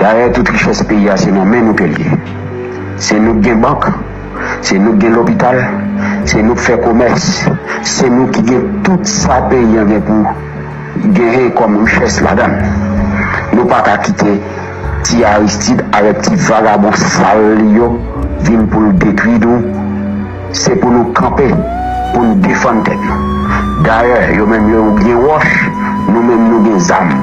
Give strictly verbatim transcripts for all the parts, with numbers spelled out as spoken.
Dayè, tout richès peyi a se nan men nou ke l ye. Se nou k gen bank, se nou k gen lopital, se nou k fè komès, se nou ki gen tout sa peyi an gen pou genyen kòm richès ladan l. Nou pa ka kite ti Aristide avèk ti vagabon sal li yo vin pou l detwi nou. Se pou nou kanpe, pou n defann tèt nou. Dayè, yo menm yo gen wòch, nou menm nou gen zam.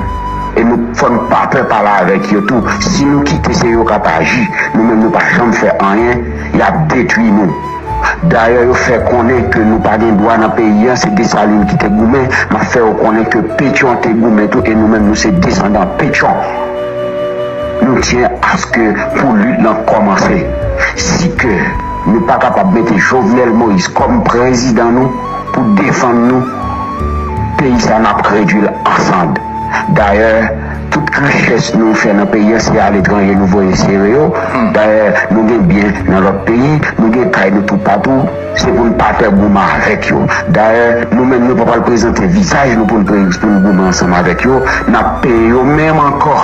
E nou fò n pa pè pale avèk yo tou. Si nou kite, se yo k ap aji. Nou menm nou pa janm fè anyen, y ap detwi nou. Dayè, yo fè konnen ke nou pa gen dwa nan peyi an, se Desalin ki te goumen, m ap fè yo konnen ke Petyon te goumen tou, e nou menm nou se desandan Petyon. Nou tyen aske pou lit lan kòmanse. Si ke nou pa kapab mete Jovenel Moïse kòm prezidan nou pou defann nou, peyi sa n ap redwi l an sann. Dayè, tout richès nou fè nan peyi an, se aletranje nou voye sere yo. Dayè, nou gen byen nan lòt peyi, nou gen kay nou toupatou. Se pou n pa pè goumen avèk yo. Dayè, nou menm nou pa pral prezante vizaj nou pou n pre- pou n goumen ansanm avèk yo. N ap peye yo menm ankò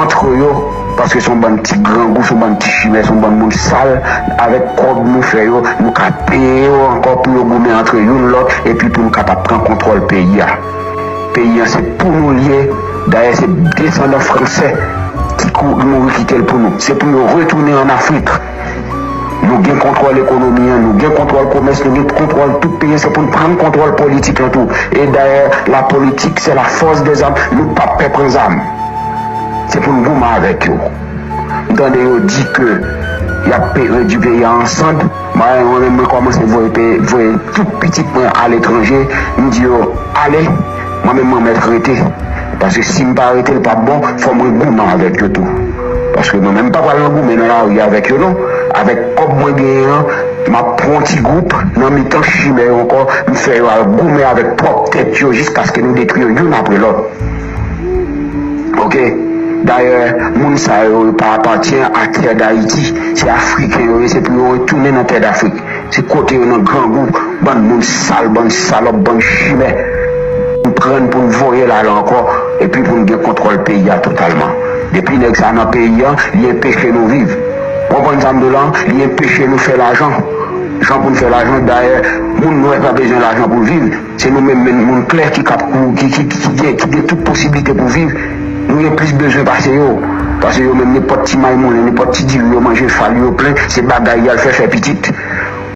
antre yo, paske se yon bann ti grangou, se yon bann ti chimè, se yon bann moun sal. Avèk kòb nou fè yo, nou ka peye yo ankò pou yo goumen antre youn lòt, epi pou nou kapab pran kontwòl peyi a. Peyi an se pou nou l ye. Dayè, se desandan fransè ki kou- mouri kite l pou nou. Se pou yo retounen ann Afrik. Nou gen kontwòl ekonomi an, nou gen kontwòl komès, nou gen kontwòl tout peyi an. Se pou n pran kontwòl politik lan tou. E dayè, la politique, c'est la force des armes. Nou p ap pè pran zam. Se pou n goumen avèk yo. M tande yo di ke y ap pe- redwi peyi a an sann. Mwen, mwen menm, mwen kòmanse voye pe- voye tout pitit mwen aletranje. M di yo, ale, mwen menm, mwen mèt rete. Paske si m pa rete, l p ap bon, fò mwen goumen avèk yo tou. Paske mwen menm, m pa pral nan goumen nan lari avèk yo, non. Avèk kòb mwen genyen an, m ap pran yon ti gwoup nan mitan chimè yo ankò, m fè yo al goumen avèk pwòp tèt yo jiskaske nou detwi yo youn apre lòt. Oke? Dayè, moun sa yo, yo pa apatyen a tè Dayiti. Se Afriken yo ye, se pou yo retounen nan tè Dafrik. Se kote yo nan grangou, bann moun sal, bann salòp, bann chimè. Nou pran pou n voye l ale ankò, epi pou n gen kontwòl peyi a totalman. Depi nèg sa nan peyi an, li enpeche nou viv. Ou konprann sa m di w la? Li enpeche nou fè lajan. Jan pou n fè lajan, dayè, moun nwè pa bezwen lajan pou l viv. Se nou menm, menm moun klè ki kap kou- ki, ki, ki, ki gen, ki gen tout posiblite pou viv. Nou gen plis bezwen pase yo. Paske yo menm, nenpòt ti may moulen, nenpòt ti diri yo manje, fal yo plen, se bagay y al fè, fè pitit.